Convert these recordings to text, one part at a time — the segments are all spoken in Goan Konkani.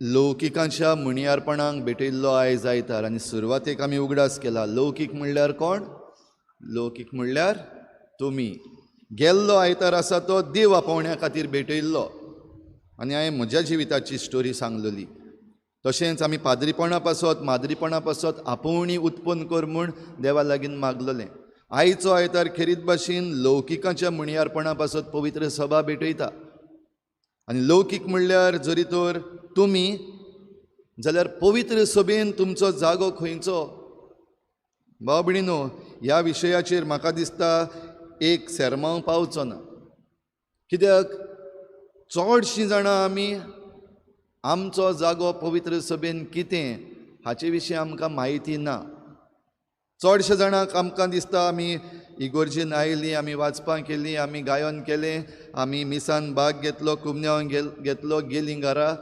लौकिकांच्या म्हणयारपणाक भेटयल्लो आयज आयतार. आनी सुरवातेक आमी उगडास केला, लौकीक म्हणल्यार कोण? लौकीक म्हणल्यार तुमी. गेल्लो आयतार आसा तो देव आपोवण्या खातीर भेटयल्लो आनी हांवें म्हज्या जिविताची स्टोरी सांगलेली. तशेंच आमी पाद्रीपणा पासत माद्रीपणा पासत आपोवणी उत्पन्न कर म्हूण देवा लागीं मागलेलें. आयचो आयतार खेरीत भाशेन लौकिकाच्या म्हणयारपणा पासत पवित्र सभा भेटयता. आनी लौकीक म्हणल्यार जरी तर तुमी जाल्यार पवित्र सभेन तुमचो जागो खंयचो? भाव भयणीनो, ह्या विशयाचेर म्हाका दिसता एक सेर्मांव पावचो ना. कित्याक चडशीं जाणां आमी आमचो जागो पवित्र सभेन कितें हाचे विशीं आमकां म्हायती ना. चडशे जाणांक आमकां दिसता आमी इगोर्जेन आयलीं, आमी वाचपां केलीं, आमी गायन केलें, आमी मिसान भाग घेतलो, कुमन्यांव घेतलो, गेलीं घरा,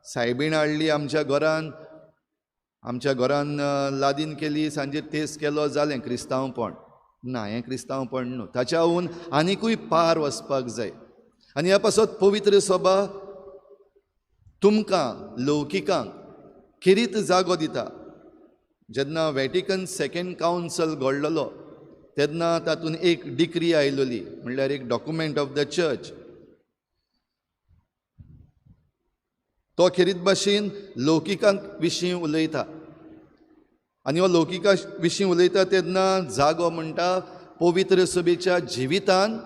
सायबीण हाडली आमच्या घरान, आमच्या घरान लादीन केली, सांजेर तेस केलो, जालें क्रिस्तांवपण. ना, हें क्रिस्तांवपण न्हू, ताच्याहून आनिकूय पार वचपाक जाय. आनी ह्या पासत पवित्र सभा तुमकां लौकिकांक खेरीत जागो दिता. जेन्ना वॅटिकन सेकंड कावन्सल घडलेलो तेन्ना तातूंत एक डिक्री आयलेली, म्हणल्यार एक डॉक्युमेंट ऑफ the church. तो खेरीत भाशेन लौकिकां विशीं उलयता. आनी हो लौकिका विशीं उलयता तेन्ना जागो म्हणटा पवित्र सभेच्या जिवितान,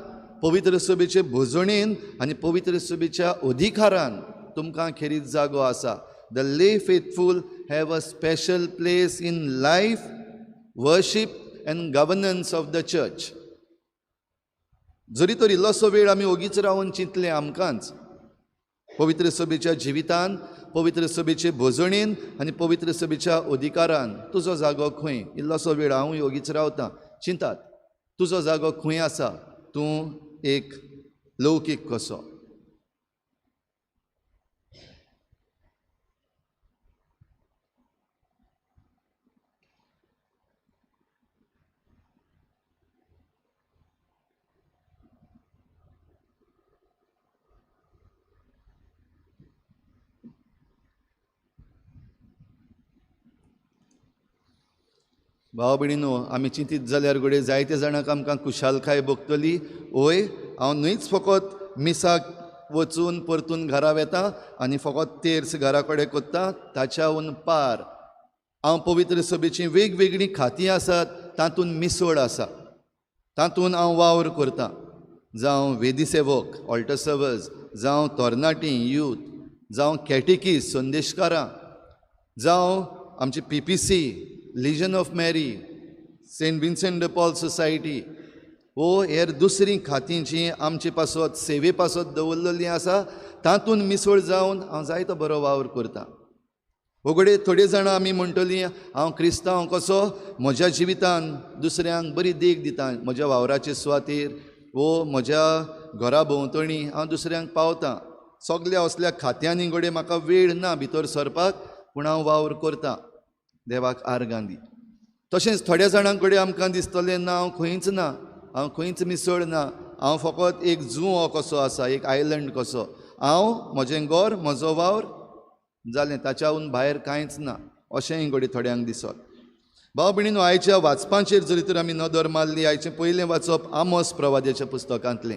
पवित्र सभेचे भोजणेन आनी पवित्र सभेच्या अधिकारान तुमकां खेरीत जागो आसा. The lay faithful have a special place in life, worship and governance of the church. जरी तर इल्लोसो वेळ आमी ओगीच रावन चिंतलें आमकांच, पवित्र सभेच्या जिवितान, पवित्र सभेचे भोजणेन आनी पवित्र सभेच्या अधिकारान तुजो जागो खंय? इल्लोसो वेळ हांवूय ओगीच रावतां, चिंतात तुजो जागो खंय आसा? तूं एक लौकीक कसो. भाव भयणीनो, आमी चिंतीत जाल्यार घडये जायते जाणांक आमकां खुशालकाय भोगतली. ओय, हांव न्हयच फकत मिसाक वचून परतून घरा वेता आनी फकत तेर्स घरा कडेन कोत्ता, ताच्याहून पार हांव पवित्र सभेचीं वेगवेगळीं खातीं आसात तातूंत मिसळ आसा, तातूंत हांव वावर करतां. जावं वेदी सेवक ऑल्टर सर्वर्स, जावं तरणाटीं यूथ, जावं कॅटेकीस संदेशकारां, जावं आमची PPC, Legion of Mary, Saint Vincent de Paul Society वो हेर दुसरीं खातीं जीं आमचे पासत सेवे पासत दवरलेलीं आसा तातूंत मिसळ जावन हांव जायतो बरो वावर करतां. वगडे थोडे जाणां आमी म्हणटलीं हांव क्रिस्तांव कसो, म्हज्या जिवितान दुसऱ्यांक बरी देख दिता, म्हज्या वावराचे सुवातेर वो म्हज्या घरा भोंवतणी हांव दुसऱ्यांक पावतां. सगल्या असल्या खात्यांनी घडये म्हाका वेळ ना भितर सरपाक, पूण हांव वावर करतां, देवाक आर्गां दी. तशेंच थोड्या जाणां कडेन आमकां दिसतलें ना हांव खंयच ना, हांव खंयच मिसळ ना, हांव फकत एक जुंवो कसो आसा, एक आयलंड कसो, हांव म्हजें घर म्हजो वावर जालें, ताच्याहून भायर कांयच ना, अशेंय घडये थोड्यांक दिसत. भाव भयणीनो, आयच्या वाचपांचेर जरी तर आमी नदर मारली, आयचें पयलें वाचप आमोस प्रवाद्याच्या पुस्तकांतलें.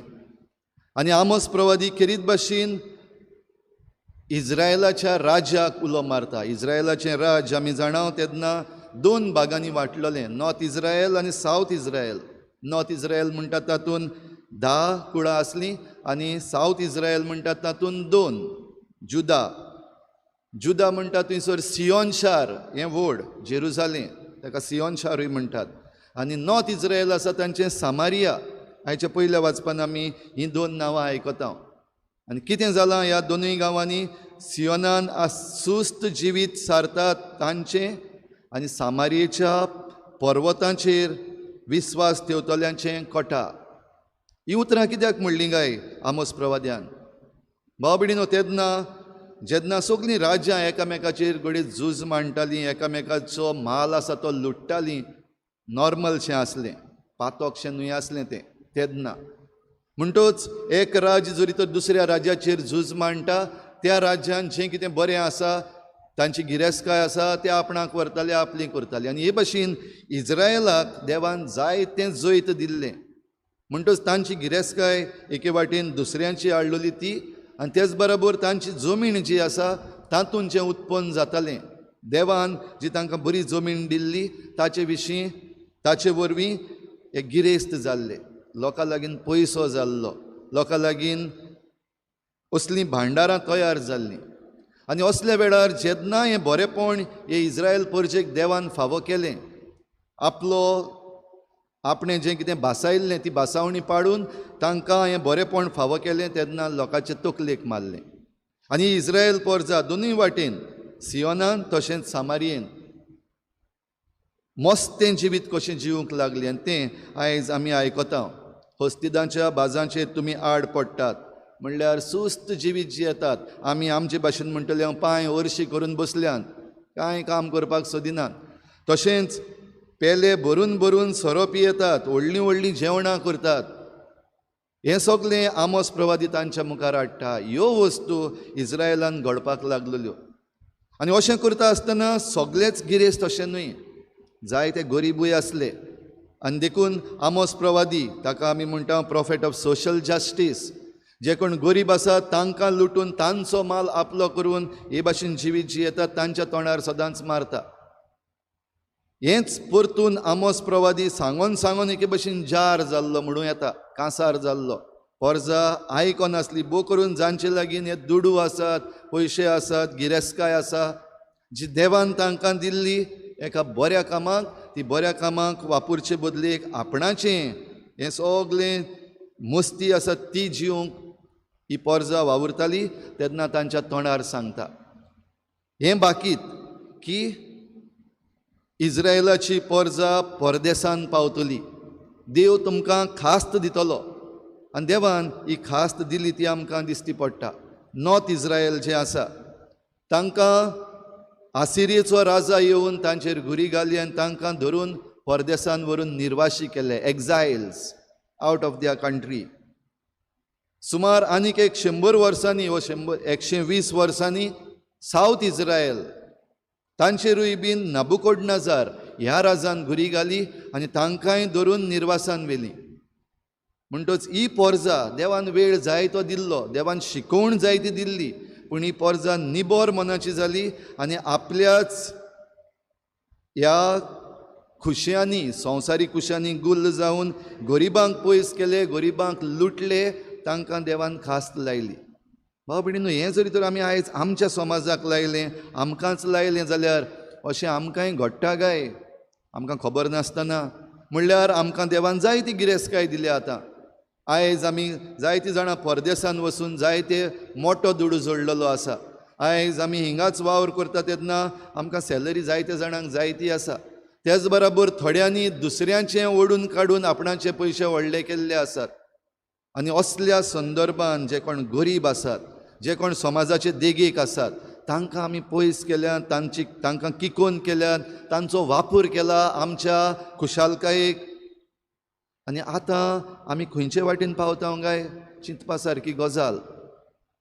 आनी आमोस प्रवादी खेरीत भाशेन इज्रायलाच्या राज्याक उलो मारता. इज्रायलाचें राज्य आमी जाणाव तेन्ना दोन भागांनी वांटलेलें, नॉर्थ इज्रायल आनी सावथ इज्रायल. नॉर्थ इज्रायल म्हणटात तातूंत 10 कुळां आसलीं आनी सावथ इज्रायल म्हणटात तातूंत 2, जुदा. जुदा म्हणटा थंयसर सियोन शार हें व्हड, जेरुजालें, ताका सियोन शारूय म्हणटात. आनी नॉर्थ इज्रायल आसा तांचें सामारिया. आयच्या पयल्या वाचपान आमी हीं दोन नांवां आयकता. आनी कितें जालां ह्या दोनूय गांवांनी? सियोनान सुस्त जिवीत सारतात तांचें आनी सामारियेच्या पर्वतांचेर विस्वास ठेवतल्यांचें कोटा. ही उतरां कित्याक म्हणलीं काय आमोस प्रवाद्यान? भाव भयणीनो, तेन्ना जेन्ना सगळीं राज्यां एकामेकाचेर घडये झूज मांडटालीं, एकामेकाचो म्हाल आसा तो लुट्टालीं, नॉर्मलशें आसलें, पातोकशें न्हय आसलें तें तेन्ना. म्हणटच एक राज्य जरी तर दुसऱ्या राज्याचेर झूज मांडटा त्या राज्यान जें कितें बरें आसा, तांची गिरेस्तकाय आसा, ते आपणाक व्हरताले, आपली करताले. आनी हे भाशेन इज्रायलाक देवान जायतें जैत दिल्लें. म्हणटच तांची गिरेस्तकाय एके वाटेन दुसऱ्यांची हाडलेली ती, आनी तेच बरोबर तांची जमीन जी आसा तातूंत जें उत्पन्न जातालें, देवान जी तांकां बरी जमीन दिल्ली ताचे विशीं ताचे वरवीं हे गिरेस्त जाल्ले. लोकां लागीं पयसो जाल्लो, लोकां लागीं असलीं भांडारां तयार जाल्लीं. आनी असल्या वेळार जेन्ना हें बरेंपण हे इज्रायल परजेक देवान फावो केलें, आपलो आपणें जें कितें भासायल्लें ती भासावणी पाडून तांकां हें बरेंपण फावो केलें, तेन्ना लोकांचे तकलेक मारलें. आनी इज्रायल परजा दोनूय वाटेन, सियोनान तशेंच सामारियेन, मस्तें जिवीत कशें जिवंक लागलें. आनी तें आयज आमी आयकता. हस्तिदांच्या बाजांचेर तुमी आड पडटात, म्हणल्यार सुस्त जिवीत जियेतात. आमी आमचे भाशेन म्हणटले, हांव पांय हरशीं करून बसल्यान, कांय काम करपाक सोदिनात. तशेंच पेले भरून भरून सोरो पियेतात, व्हडलीं व्हडलीं जेवणां करतात. हें सगलें आमोस प्रवादी तांच्या मुखार हाडटा. ह्यो वस्तू इज्रायलान घडपाक लागलेल्यो. आनी अशें करता आसतना सगलेच गिरेस्त अशें न्हय, जायते गरिबूय आसले. आनी देखून आमोस प्रवादी, ताका आमी म्हणटा प्रॉफेट ऑफ सोशल जस्टीस, जे कोण गरीब आसा तांकां लुटून तांचो माल आपलो करून हे भाशेन जिवीत जियेतात, तांच्या तोंडार सदांच मारता. हेंच परतून आमोस प्रवादी सांगोन सांगोन एके भशेन जार जाल्लो म्हणूं येता, कांसार जाल्लो. पोरजा आयकनासली, भोव करून जांचे लागीं हे दुडू आसात, पयशे आसात, गिरेस्तकाय आसा, जी देवान तांकां दिल्ली एका बऱ्या कामाक, ती बऱ्या कामाक वापरचे बदलेक आपणाचें हें सगलें मस्ती आसा ती जिवंक ही पोरजा वावुरताली. तेन्ना तांच्या तोंडार सांगता हें बाकीत की इज्रायलाची पोरजा परदेसान पावतली, देव तुमकां खास्त दितलो. आनी देवान ही खास्त दिली ती आमकां दिसती पडटा. नॉर्थ इज्रायल जें आसा तांकां आसिरियेचो राजा येवन तांचेर घुरी घाली आनी तांकां धरून परदेसान व्हरून निर्वाशी केले, exiles out of their country. सुमार आनीक 100 वर्सांनी व 120 वर्सांनी सावथ इज्रायल तांचेरूय बीन नबुकोडनजार ह्या राजान घुरी घाली आनी तांकांय धरून निर्वासान व्हेली. म्हणटच ही पोरजा देवान वेळ जाय तो दिल्लो, देवान शिकोवण जाय ती दिल्ली, पूण ही पोरजा निबोर मनाची जाली आनी आपल्याच ह्या खुशयांनी, संवसारीक खुशयांनी गुल्ल जावन गरिबांक पयस केले, गरिबांक लुटले, तांकां देवान खास्त लायली. भाव भयणीनो, हें जरी तर आमी आयज आमच्या समाजाक लायलें, आमकांच लायलें जाल्यार अशें आमकांय घडटा काय आमकां खबर नासतना? म्हणल्यार आमकां देवान जायती गिरेस्तकाय दिल्या. आतां आयज आमी जायतीं जाणां परदेसान वचून जायते मोटो दुडू जोडलेलो आसा. आयज आमी हिंगाच वावर करता तेन्ना आमकां सॅलरी जायते जाणांक जायती आसा. त्याच बराबर थोड्यांनी दुसऱ्यांचें ओडून काडून आपणाचे पयशे व्हडले केल्ले आसात. आनी असल्या संदर्भान जे कोण गरीब आसात, जे कोण समाजाचे देगेक आसात, तांकां आमी पयस केल्यात, तांकां किकोन केल्यात, तांचो वापर केला आमच्या खुशालकायेक. आनी आतां आमी खंयचे वाटेन पावता काय चिंतपा सारकी गजाल.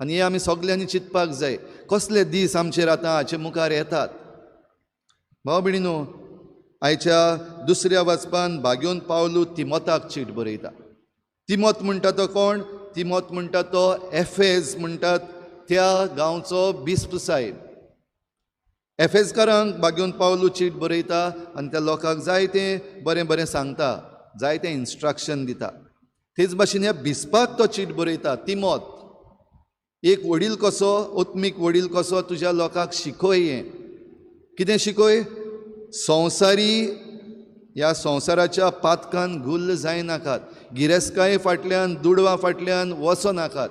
आनी हें आमी सगल्यांनी चिंतपाक जाय. कसले दीस आमचेर आतां हाचे मुखार येतात. भाव भयणीनो, आयच्या दुसऱ्या वाचपान भाग्योन पावलू तिमोताक चीट बरयता. तिमोत म्हणटा तो कोण? तिमोत म्हणटा तो एफेज म्हणटात त्या गांवचो बिस्प साहेब. एफेजकारांक भाग्योन पावलू चीट बरयता आनी त्या लोकांक जायतें बरें बरें सांगता, जायतें इन्स्ट्रक्शन दिता. तेच भाशेन ह्या बिस्पाक तो चीट बरयता, तिमोत एक वडील कसो, आत्मीक वडील कसो तुज्या लोकांक शिकय. हें कितें शिकय? संवसारी ह्या संवसाराच्या पातकान गुल्ल जायनाकात, गिरेस्तकाये फाटल्यान, दुडवा फाटल्यान वचो नाकात.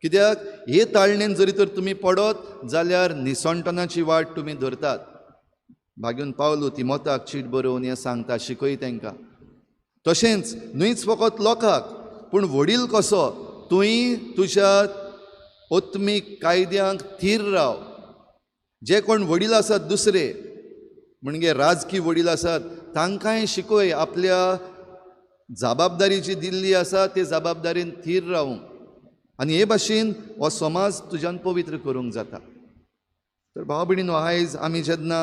कित्याक हे ताळणेन जरी तर तुमी पडत जाल्यार निसणटनाची वाट तुमी धरतात. भाग्योन पावलू तिमोताक चीट बरोवन हें सांगता, शिकय तांकां. तशेंच न्हयच फकत लोकांक, पूण वडील कसो तुंय तुज्या आत्मीक कायद्यांक थीर राव. जे कोण वडील आसात दुसरे, म्हणजे राजकी वडील आसात, तांकांय शिकय आपल्या जबाबदारी जी दिल्ली आसा ते जबाबदारीन थीर रावूंक. आनी हे भाशेन हो समाज तुज्यान पवित्र करूंक जाता. तर भाव भयणीनो, आयज आमी जेन्ना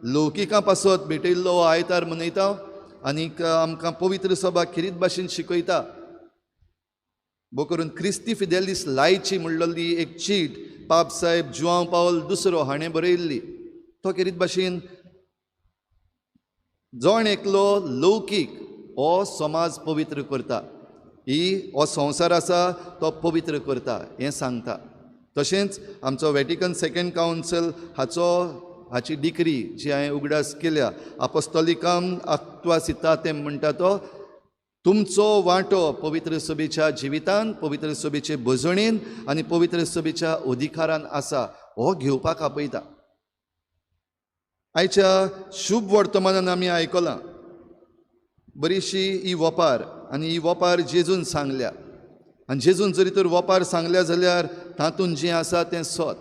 लौकिका पासत भेटयल्लो हो आयतार मनयता आनीक आमकां पवित्र सभा खेरीत भाशेन शिकयता, भो करून क्रिस्ती फिदेलीस लायची म्हणलेली एक चीट पाप साहेब जुआंव पावल दुसरो हाणें बरयल्ली. तो खेरीत भाशेन जण एकलो लौकीक हो समाज पवित्र करता, ही हो संवसार आसा तो पवित्र करता हें सांगता. तशेंच आमचो वॅटिकन सेकंड कावन्सिल हाचो हाची डिक्री जी हांवें उगडास केल्या, आपोस्तोलिकम आक्वासितातेम म्हणटा तो, तुमचो वांटो पवित्र सभेच्या जिवितान, पवित्र सभेचे भजणेन आनी पवित्र सभेच्या अधिकारान आसा, हो घेवपाक आपयता. आयच्या शुभ वर्तमानान आमी आयकलां बरीशी ही वपार, आनी ही वपार जेजून सांगल्या. आनी जेजून जरी तर वपार सांगल्या जाल्यार तातूंत जें आसा तें सत.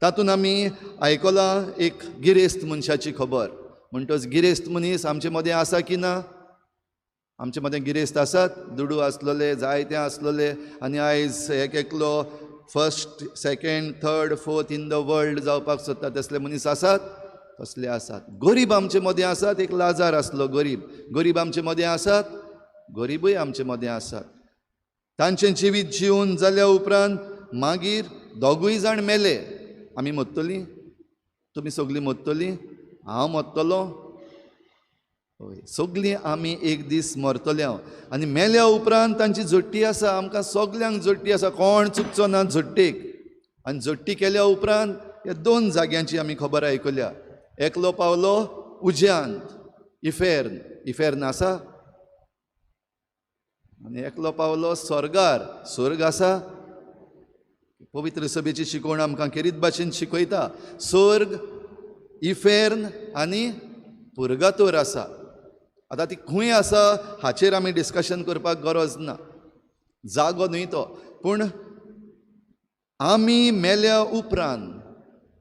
तातूंत आमी आयकलां एक गिरेस्त मनशाची खबर. म्हणटच गिरेस्त मनीस आमचे मदें आसा की ना? आमचे मदें गिरेस्त आसात, दुडू आसलेले, जायते आसलेले, आनी आयज एक एकलो first, second, third, fourth in the world जावपाक सोदता तसले मनीस आसात, तसले आसात. गरीब आमचे मदें आसात, एक लाजार आसलो गरीब, गरीब आमचे मदें आसात, गरीबूय आमचे मदें आसात. तांचें जिवीत जिवन जाल्या उपरांत मागीर दोगूय जाण मेले. आमी मरतलीं, तुमी सगळीं मरतलीं, हांव मरतलो, हय, सगळीं आमी एक दीस मरतले. हांव आनी मेल्या उपरांत तांची झोट्टी आसा, आमकां सगल्यांक झोट्टी आसा, कोण चुकचो ना झोट्टेक. आनी झोट्टी केल्या उपरांत ह्या दोन जाग्यांची आमी खबर आयकल्या. एकलो पावलो उज्यांत, इफेर्न, इफेर्न आसा, आनी एकलो पावलो स्वर्गार, स्वर्ग आसा. पवित्र सभेची शिकवण आमकां खेरीत भाशेन शिकयता, स्वर्ग, इफेर्न आनी पुर्गातोर आसा. आतां ती खंय आसा हाचेर आमी डिस्कशन करपाक गरज ना, जागो न्हय तो. पूण आमी मेल्या उपरांत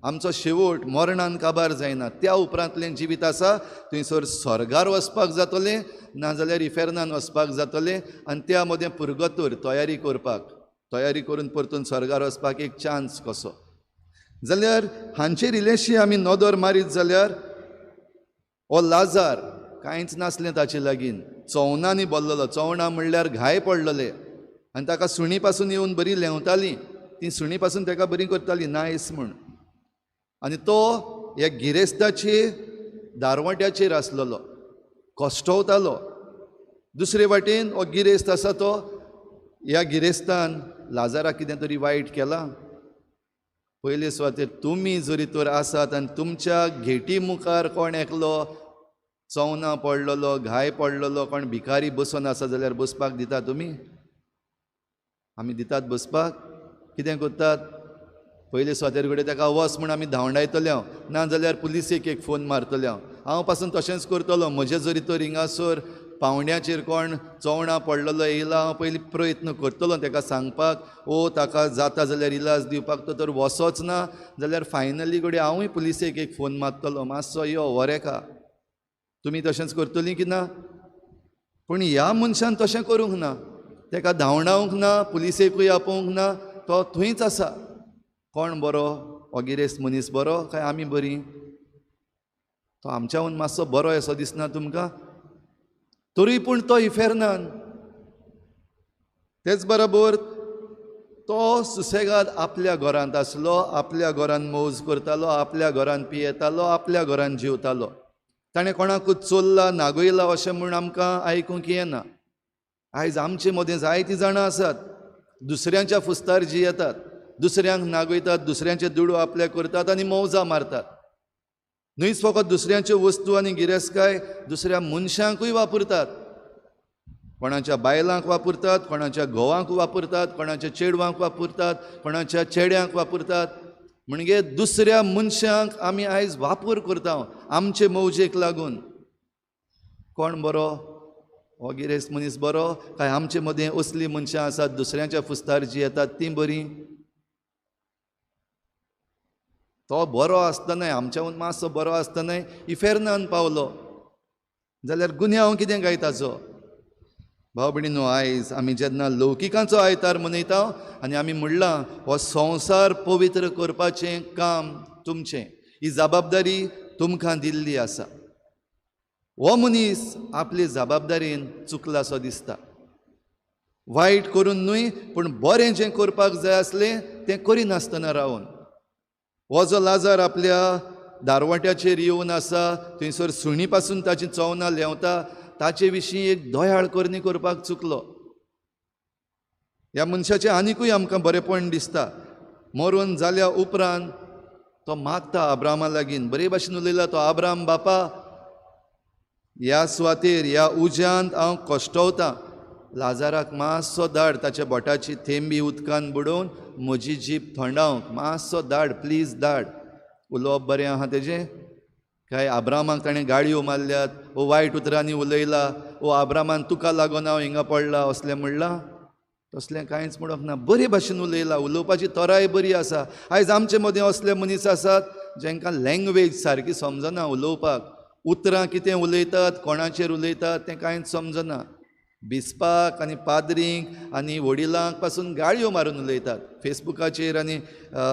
आमचो शेवट मरणान काबार जायना, त्या उपरांतलें जिवीत आसा थंयसर स्वर्गार वचपाक जातलें, नाजाल्यार इफेर्नान वचपाक जातलें. आनी त्या मदें पुर्गतोर तयारी करपाक, तयारी करून परतून स्वर्गार वचपाक एक चान्स कसो. जाल्यार हांचेर इल्लेशी आमी नदर मारीत जाल्यार हो लाजार कांयच नासलें ताचे लागीं, चवणांनी भरलेलो, चवणां म्हणल्यार घाय पडलेले, आनी ताका सुणी पासून येवन बरी लेंवतालीं, ती सुणी पासून ताका बरी करताली नायस म्हूण. आनी तो ह्या गिरेस्ताचे दारवट्याचेर आसलेलो, कश्टवतालो. दुसरे वाटेन हो गिरेस्त आसा तो, ह्या गिरेस्तान लाजाराक कितें तरी वायट केलां. पयले सुवातेर तुमी जरी तर आसात आनी तुमच्या घेटी मुखार कोण एकलो चवना पडलेलो, घाय पडलेलो, कोण भिकारी बसून आसा जाल्यार बसपाक दिता तुमी? आमी दितात बसपाक? कितें करतात? पयले सुवातेर कडेन ताका वच म्हूण आमी धांवडायतले हांव, ना जाल्यार पुलिसेक एक फोन मारतले हांव. हांव पासून तशेंच करतलो. म्हजें जरी तर हिंगासर पावंड्याचेर कोण चवणां पडलेलो येयला, हांव पयलीं प्रयत्न करतलो ताका सांगपाक, ओ ताका जाता जाल्यार इलाज दिवपाक, तो तर वचोच ना जाल्यार फायनली कडेन हांवूय पुलिसेक एक फोन मारतलो, मातसो यो व्हर एका. तुमी तशेंच करतलीं की ना? पूण ह्या मनशान तशें करूंक ना, ताका धांवडावंक ना, पुलिसेकूय आपोवंक ना, तो थंयच आसा. कोण बरो? हो गिरेस्त मनीस बरो काय आमी बरीं? तो आमच्याहून मातसो बरो असो दिसना तुमकां? तरी पूण तो इफेर्नान. तेच बरोबर तो सुसेगाद आपल्या घरांत आसलो, आपल्या घरांत मौज करतालो, आपल्या घरांत पियेतालो, आपल्या घरांत जेवतालो. ताणें कोणाकूच चोरला नागयला अशें म्हूण आमकां आयकूंक येना. आयज आमचे मदें जायतीं जाणां आसात दुसऱ्यांच्या फुस्तार जियेतात, दुसऱ्यांक नागयतात, दुसऱ्यांचे दुडू आपल्या करतात आनी मौजा मारतात. न्हयच फकत दुसऱ्यांच्यो वस्तू आनी गिरेस्तकाय दुसऱ्या मनशांकूय वापरतात, कोणाच्या बायलांक वापरतात, कोणाच्या घोवांक वापरतात, कोणाच्या चेडवांक वापरतात, कोणाच्या चेड्यांक वापरतात. म्हणजे दुसऱ्या मनशांक आमी आयज वापर करता आमचे मौजेक लागून. कोण बरो? हो गिरेस्त मनीस बरो काय आमचे मदें असलीं मनशां आसात दुसऱ्यांच्या फुस्तार जी येतात तीं बरीं? तो बरो आसतनाय, आमच्याहून मातसो बरो आसतनाय इफेर्नान पावलो जाल्यार गुन्यांव कितें काय ताचो? भाव भयणीनो, आयज आमी जेन्ना लौकिकांचो आयतार मनयता आनी आमी म्हणलां हो संवसार पवित्र करपाचें काम तुमचें, ही जबाबदारी तुमकां दिल्ली आसा. हो मनीस आपले जबाबदारेन चुकलासो दिसता. वायट करून न्हय पूण बरें जें करपाक जाय आसलें तें करिनासतना रावन हो जो लाजार आपल्या दारवट्याचेर येवन आसा, थंयसर सुणी पासून ताची चवनां लेंवता, ताचे विशीं एक दयाळ करणी करपाक चुकलो. ह्या मनशाचें आनिकूय आमकां बरेंपण दिसता. मरून जाल्या उपरांत तो मागता आब्रामा लागीं, बरे भाशेन उलयला तो, आब्राम बापा, ह्या सुवातेर ह्या उज्यांत हांव कश्टवतां, लाजाराक मातसो धाड, ताच्या बोटाची थेंबी उदकान बुडोवन म्हजी जीब थंडावंक मातसो धाड, प्लीज धाड. उलोवप बरें आहा तेजें? काय आब्रामाक ताणें गाळयो मारल्यात, ओ वायट उतरांनी उलयला, ओ आब्रामान तुका लागून हांव हिंगा पडला असलें म्हणलां? तसलें कांयच म्हणप ना. बरे भाशेन उलयला, उलोवपाची तराय बरी आसा. आयज आमचे मदीं असले मनीस आसात जांकां लँग्वेज सारकी समजना उलोवपाक, उतरां कितें उलयतात, कोणाचेर उलयतात तें कांयच समजना. बिस्पाक आनी पाद्रींक आनी वडिलांक पासून गाळयो मारून उलयतात. फेसबुकाचेर आनी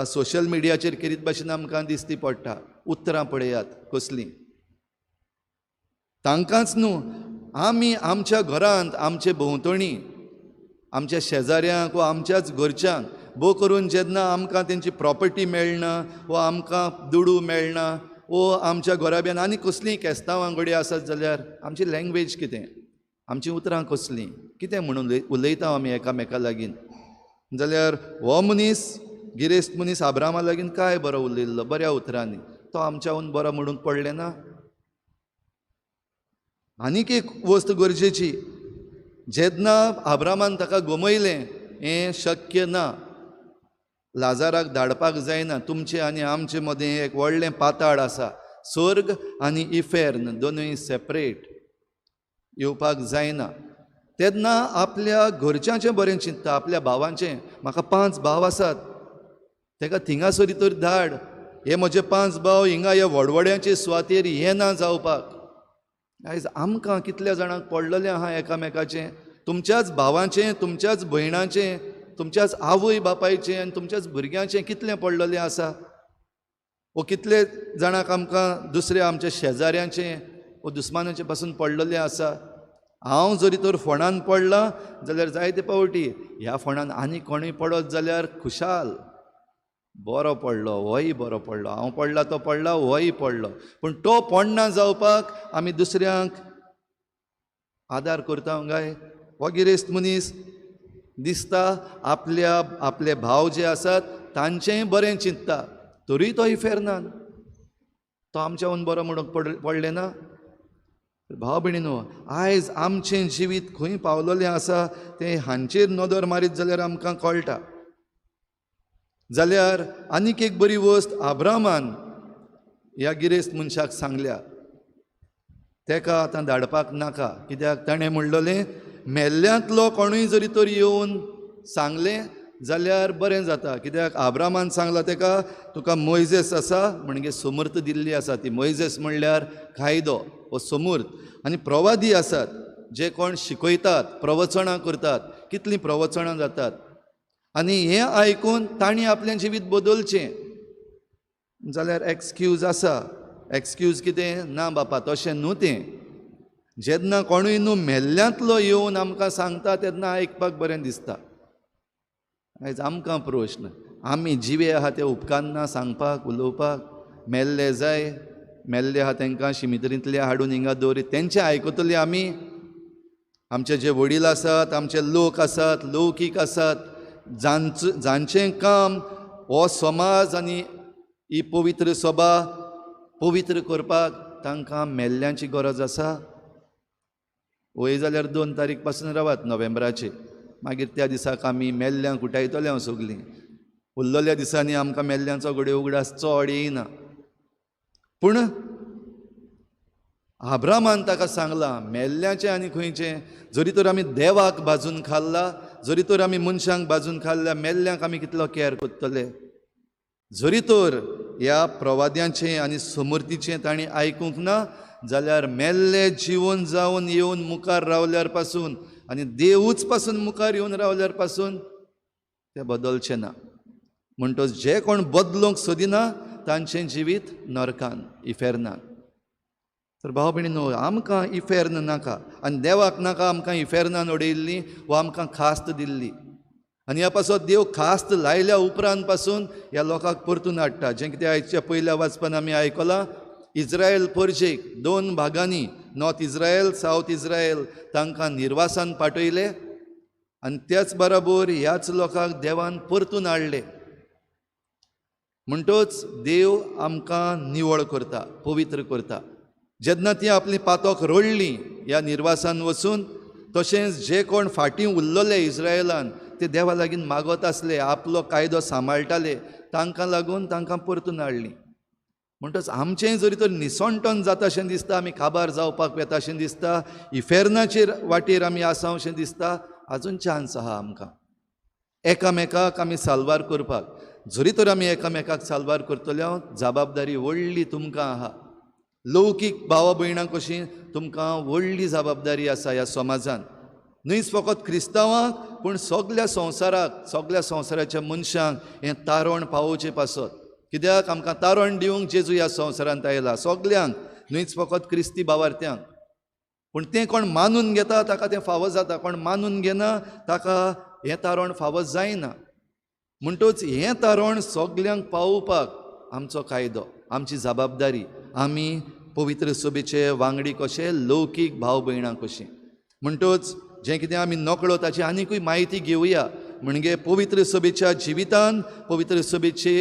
सोशल मिडियाचेर केरीत भाशेन आमकां दिसती पडटा. उतरां पळयात कसलीं. तांकांच न्हू, आमी आमच्या घरांत, आमचे भोंवतणी, आमच्या शेजाऱ्यांक वा आमच्याच घरच्यांक भोव करून जेन्ना आमकां तेंची प्रॉपर्टी मेळना वा आमकां दुडू मेळना वो आमच्या घराब्यान आनी कसलीं केस्तांवां घडये आसत जाल्यार आमची लँग्वेज कितें, आमचीं उतरां कसलीं, कितें म्हणून उलयता आमी एकामेका लागीं. जाल्यार हो मनीस गिरेस्त मनीस आब्रामा लागीं काय बरो उलयल्लो, बऱ्या उतरांनी, तो आमच्याहून बरो म्हणूंक पडलें ना. आनीक एक वस्त गरजेची, जेन्ना आब्रामान ताका गमयलें हें शक्य ना, लाजाराक धाडपाक जायना, तुमचें आनी आमचे मदें एक व्हडलें पाताळ आसा, स्वर्ग आनी इफेर्न दोनूय सेपरेट, येवपाक जायना. तेन्ना आपल्या घरच्यांचें बरें चिंतता, आपल्या भावांचें, म्हाका 5 भाव आसात, ताका थिंगासरी तर धाड, हे म्हजे 5 भाव हिंगा ह्या व्हडवड्यांचे सुवातेर येना जावपाक. आयज आमकां कितल्या जाणांक पडलेलें आहा एकामेकाचें, तुमच्याच भावांचें, तुमच्याच भयणाचें, तुमच्याच आवय बापायचें आनी तुमच्याच भुरग्यांचें कितलें पडलेलें आसा. वो कितले जाणांक आमकां दुसऱ्या आमच्या शेजाऱ्यांचें वो दुस्मानाचें पासून पडलेलें आसा. हांव जरी तर फोंडान पडलां जाल्यार जायते पावटी ह्या फोंडान आनी कोणूय पडत जाल्यार खुशाल, बरो पडलो, होय बरो पडलो, हांव पडला तो पडला, होय पडलो. पूण तो पडना जावपाक आमी दुसऱ्यांक आदार करता काय? हो गिरेस्त मनीस दिसता आपल्या आपले भाव जे आसात तांचेंय बरें चिंतता, तरूय तो इफेर्नान, तो आमच्याहून बरो म्हणूंक पडलें ना. भाव भयणीनो, आयज आमचें जिवीत खंय पावलेलें आसा तें हांचेर नदर मारीत जाल्यार आमकां कळटा. जाल्यार आनीक एक बरी वस्त आब्रामान ह्या गिरेस्त मनशाक सांगल्या, तेका आतां धाडपाक नाका, कित्याक ताणें म्हणलेलें मेल्ल्यांतलो कोणूय जरी तर येवन सांगलें जाल्यार बरें जाता. कित्याक आब्रामान सांगलां तेका, तुका मोयजेस आसा, म्हणजे समर्थ दिल्ली आसा ती, मोयजेस म्हणल्यार कायदो हो समर्थ, आनी प्रवादी आसात जे कोण शिकयतात, प्रवचनां करतात, कितलीं प्रवचनां जातात, आनी हें आयकून तांणी आपलें जिवीत बदलचें. जाल्यार एक्सक्यूज आसा. एक्सक्यूज कितें? ना बापा तशें न्हू तें, जेन्ना कोणूय न्हू मेल्ल्यांतलो येवन आमकां सांगता तेन्ना आयकपाक बरें दिसता. आयज आमकां प्रश्न, आमी जिवे आहा ते उपकारना सांगपाक, उलोवपाक, मेल्ले जाय, मेल्ले आहा तांकां शिमितरींतले हाडून हिंगा दवरी, तेंचें आयकतले आमी. आमचे जे वडील आसात, आमचे लोक आसात, लौकीक आसात, जांचें काम हो समाज आनी ही पवित्र सभा पवित्र करपाक तांकां मेल्ल्यांची गरज आसा. वय जाल्यार 2 तारीख पासून रावात नोव्हेंबराचे, मागीर त्या दिसाक आमी मेल्ल्यांक उठायतले हांव सगलीं. उरलेल्या दिसांनी आमकां मेल्ल्यांचो घडये उगडास चड येयना. पूण आब्रामान ताका सांगलां, मेल्ल्याचें आनी खंयचें, जरी तर आमी देवाक भाजून खाल्ला, जरी तर आमी मनशांक भाजून खाल्ल्या, मेल्ल्यांक आमी कितलो कॅर करतले. जरी तर ह्या प्रवाद्यांचें आनी समर्थीचें तांणी आयकूंक ना जाल्यार मेल्ले जिवन जावन येवन मुखार रावल्यार पासून आनी देवूच पासून मुखार येवन रावल्यार पासून तें बदलचें ना. म्हणटच जे कोण बदलूंक सोदिना तांचें जिवीत नरकान, इफेर्नान. तर भाव भयणीनो, आमकां इफेर्न नाका आनी देवाक नाका आमकां इफेर्नान उडयल्ली वा आमकां खास्त दिल्ली. आनी ह्या पासत देव खास्त लायल्या उपरांत पासून ह्या लोकांक परतून हाडटा. जें कितें आयच्या पयल्या वाचपान आमी आयकलां, इज्रायल परजेक दोन भागांनी, नॉर्थ इज्रायल, सावथ इज्रायल, तांकां निर्वासान पाठयले आनी त्याच बराबर ह्याच लोकांक देवान परतून हाडले. म्हणटच देव आमकां निवळ करता, पवित्र करता. जेन्ना ती आपली पातक रडली ह्या निर्वासान वचून, तशेंच जे कोण फाटीं उरलेले इज्रायलान ते देवा लागीं मागत आसले, आपलो कायदो सांबाळटाले, तांकां लागून तांकां परतून हाडली. म्हणटच आमचें जरी तर निसणटन जाता अशें दिसता, आमी काबार जावपाक वेता अशें दिसता, इफेर्नाचेर वाटेर आमी आसा अशें दिसता, आजून चान्स आहा आमकां एकामेकाक आमी साल्वार करपाक. जरी तर आमी एकामेकाक साल्वार करतले, जबाबदारी व्हडली तुमकां आहा. लौकीक भावा भयणां कशी तुमकां व्हडली जबाबदारी आसा ह्या समाजान, न्हयच फकत क्रिस्तांवांक पूण सगल्या संवसाराक, सगल्या संवसाराच्या मनशांक हें तारण पावोवचें पासत. कित्याक आमकां तारण दिवंक जेजू ह्या संवसारांत आयला, सगल्यांक, न्हयच फकत क्रिस्ती भावार्थ्यांक. पूण तें कोण मानून घेता ताका तें फावो जाता, कोण मानून घेना ताका हें तारण फावो जायना. म्हणटच हें तारण सगल्यांक पावोवपाक आमचो कायदो, आमची जबाबदारी, आमी पवित्र सभेचे वांगडी कशे, लौकीक भाव भयणां कशीं. म्हणटच जें कितें आमी नकळो ताची आनिकूय म्हायती घेवया. म्हणजे पवित्र सभेच्या जिवितान, पवित्र सभेचे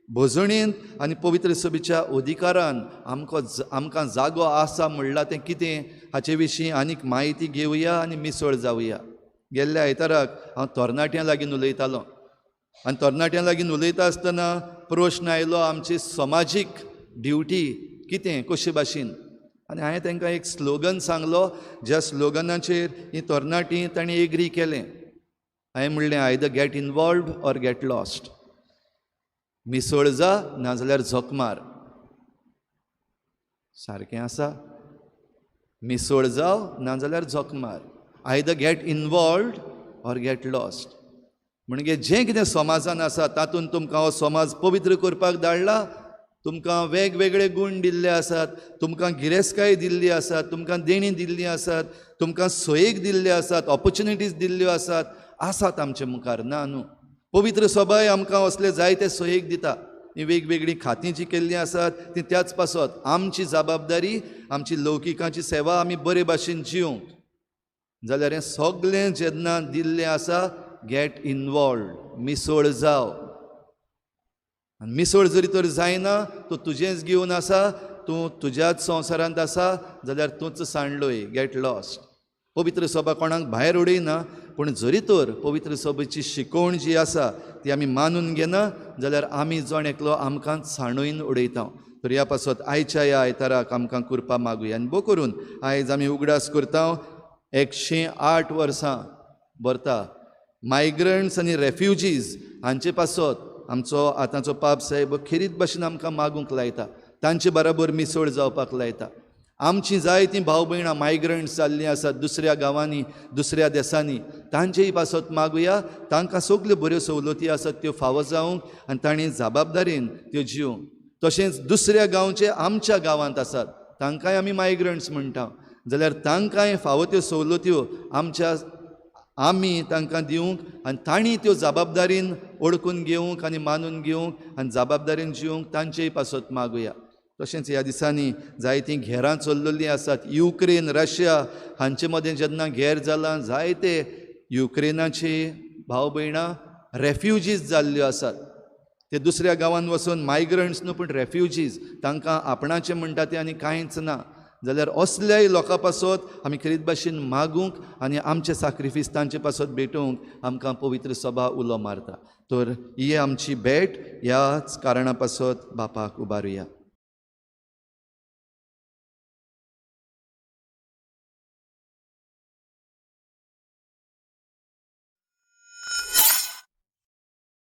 भजणेंत आनी पवित्र सभेच्या अधिकारान आमकां जागो आसा म्हणलां तें कितें हाचे विशीं आनीक म्हायती घेवया आनी मिसळ जावया. गेल्ल्या आयताराक हांव तरणाट्यां लागीं उलयतालो आनी तरणाट्यां लागीं उलयता आसतना प्रश्न आयलो, आमची समाजीक ड्युटी कितें, कशे भाशेन. आनी हांवें तांकां एक स्लोगन सांगलो, ज्या स्लोगनाचेर ही तरणाटीं तांणी एग्री केलें. हांवें म्हणलें, either get involved or get lost. मिसळ जा नाजाल्यार झक मार. सारकें आसा, मिसळ जाव नाजाल्यार झक मार. Either get involved or get lost. म्हणजे जें कितें समाजान आसा तातूंत तुमकां हो समाज पवित्र करपाक धाडला, तुमकां वेगवेगळे गूण दिल्ले आसात, तुमकां गिरेस्तकाय दिल्ली आसात, तुमकां देणी दिल्ली आसात, तुमकां सोयेक दिल्ले आसात, ऑपॉर्च्युनिटीज दिल्ल्यो आसात, आसात आमचे मुखार. ना न्हू, पवित्र सभाय आमकां असले जायते सोयेक दिता. ही वेगवेगळीं खातीं जीं केल्लीं आसात ती त्याच पासत आमची जबाबदारी, आमची लौकिकाची सेवा आमी बरे भाशेन जिवंक जाल्यार हें सगळें जेन्ना दिल्लें आसा, गेट इनवॉल्वड, मिसळ जाव. आनी मिसळ जरी तर जायना, तूं तुजेंच घेवन आसा, तूं तुज्याच संवसारांत आसा जाल्यार तूंच सांडलोय, गेट लॉस्ट. पवित्र सभा कोणाक भायर उडयना, पूण जरी तर पवित्र सभेची शिकवण जी आसा ती आमी मानून घेना जाल्यार आमी जण एकलो आमकां सांडून उडयता. तर ह्या पासत आयच्या ह्या आयताराक आमकां कृपा मागुया. आनी बो करून आयज आमी उगडास करता 108 वर्सां भरता मायग्रंट्स आनी रेफ्युजीज हांचे पासत आमचो आतांचो पाप साहेब खेरीत भाशेन आमकां मागूंक लायता, तांचे बराबर मिसळ जावपाक लायता. आमची जायतीं भाव भयणां मायग्रंट्स जाल्लीं आसात दुसऱ्या गांवांनी, दुसऱ्या देसांनी, तांचेय पासत मागुया, तांकां सगल्यो बऱ्यो सवलती आसात त्यो फावो जावंक आनी तांणी जबाबदारेन त्यो जिवंक. तशेंच दुसऱ्या गांवचे आमच्या गांवांत आसात तांकांय आमी मायग्रंट्स म्हणटा, जाल्यार तांकांय फावो त्यो सवलत्यो आमी तांकां दिवंक आनी तांणी त्यो जबाबदारीन ओळखून घेवंक आनी मानून घेवंक आनी जबाबदारीन जिवंक तांचेय पासत मागुया. तशेंच ह्या दिसांनी जायतीं घेरां चल्लेलीं आसात. युक्रेन, रशिया हांचे मदें जेन्ना घेर जालां, जायते युक्रेनाचे भाव भयणां रेफ्युजीज जाल्ल्यो आसात. ते दुसऱ्या गांवांत वचून मायग्रंट्स न्हू पूण रेफ्युजीज, तांकां आपणाचें म्हणटा तें आनी कांयच ना. जाल्यार असल्याय लोकां पासत आमी खेरीत भाशेन मागूंक आनी आमचे साक्रिफीस तांचे पासत भेटोवंक आमकां पवित्र सभा उलो मारता. तर ही आमची भेट ह्याच कारणा पासत बापाक उबारुया.